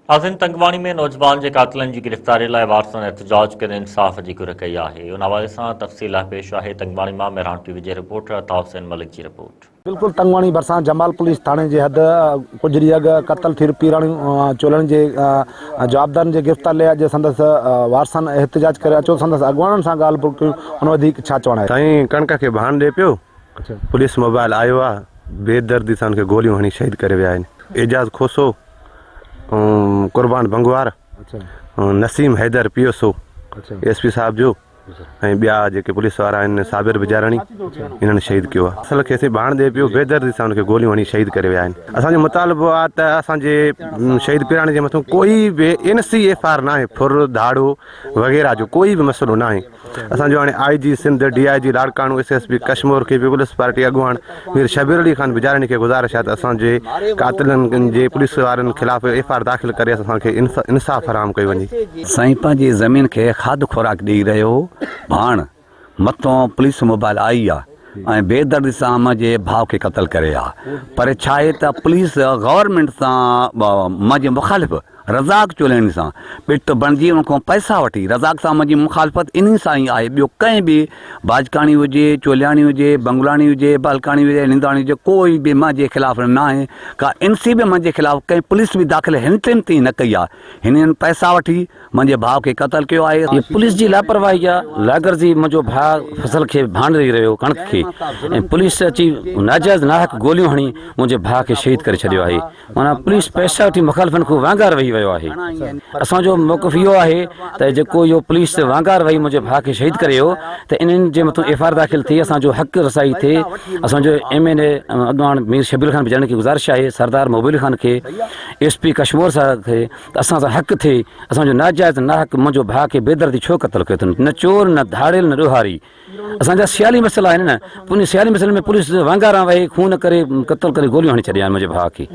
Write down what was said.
ناظرين تنگواڻي ۾ نوجوان جي قاتلن جي گرفتاري لاء وارثن احتجاج ڪري انصاف جي گهر ڪئي آهي ان حوالي سان تفصيل لاء پيش آهي تنگواڻي مان مهراڻ ٽي وي جي رپورٽر عطا حسين ملڪ جي رپورٽ. بلڪل تنگواڻي ڀرسان جمال پوليس ٿاڻي جي حد ڪجهه ڏينهن اڳ قتل ٿيل پيراڻي چولڻ جي جوابدارن جي گرفتاري لاء اڄ سندس وارثن احتجاج ڪري اچو سندس اڳواڻن سان ڳالهه ٻولهه ڪيون ان وڌيڪ ڇا چوڻ آهي. سائين ڪڻڪ کي ڀاڻ ڏي پيو پوليس موبائل آيو آ بي دردي سان ان کي گوليون هڻي شهيد ڪري ويا آهن اعجاز کوسو قربان Bangwar, Naseem Haider P S O, S P صاحب جو ۽ ٻيا جيڪي پوليس وارا آهن صابر بجاراڻي انهن شهيد ڪيو آهي. اصل کي اسين ڀاڻ ڏي پيو بيدردي سان ان کي گوليون هڻي شهيد ڪري ويا آهن. اسان جو مطالبو آهي ته اسان جي شهيد پيراڻي جي مٿان ڪوئي به اين سي ايف آر ناهي ڦر ڌاڙو وغيره جو ڪوئي به مسئلو ناهي. اسان جو هاڻي I G Sindh, D I G Larkana, S S P Kashmore کي پيپلز پارٽي اڳواڻ مير شبير علي خان بجاراڻي کي گذارش آهي ته اسان جي قاتلن جي پوليس وارن خلاف ايف آر داخل ڪري اسان کي انصاف فراهم ڪيو وڃي. سائين پنهنجي زمين کي کاڌ خوراڪ ڏئي رهيو هو ڀاڻ مٿون پوليس موبائل آئي آ ۽ بيدردي سان منهنجي ڀاء کي قتل ڪري آ پر ڇاهي ته پوليس گورنمينٽ سان منهنجي مخالف رزاق چوليڻي سان ٻٽ بڻجي ان کان پئسا وٺي رزاق سان منهنجي مخالفت انهي سان ئي آهي ٻيو ڪنهن به باجڪاڻي هجي چولياڻي هجي بنگلاڻي هجي بهلڪاڻي هجي ننداڻي هجي ڪوئي به منهنجي خلاف ناهي ڪا اين سي به منهنجي خلاف ڪنهن پوليس به داخل هن ٽيم تائين نه ڪئي آهي هنن پئسا وٺي منهنجي ڀاء کي قتل ڪيو آهي. هي پوليس جي لاپرواهي آ لاغرضي منهنجو ڀاء فصل کي ڀاڻ ڏئي رهيو ڪڻڪ کي ۽ پوليس اچي ناجائز ناحق گوليون هڻي منهنجي ڀاء کي شهيد ڪري ڇڏيو آهي معنيٰ پوليس پئسا وٺي مخالفن کان وانگار ويهي ويو آهي اسان جو موقف اهو آهي ته جيڪو اهو پوليس وانگار ويهي منهنجي ڀاء کي شهيد ڪري ويو ته انهن جي مٿان ايف آر داخل ٿئي اسان جو حق رسائي ٿئي اسان جو ايم اين اي اڳواڻ مير شبير خان بجاڻي کي گذارش آهي سردار مبيل خان کي ايس پي ڪشمور صاحب کي ته اسان سان حق ٿئي، اسان جو ناجائز ناحق منهنجو ڀاء کي بيدردي ڇو قتل ڪيو اٿن، نه چور نه ڌاڙيل نه ڏوهاري، اسان جا سيالي مسئلا آهن نه، انهي سيالي مسئلن ۾ پوليس وانگاران وهي خون ڪري قتل ڪري گوليون هڻي ڇڏيا آهن منهنجي ڀاء کي.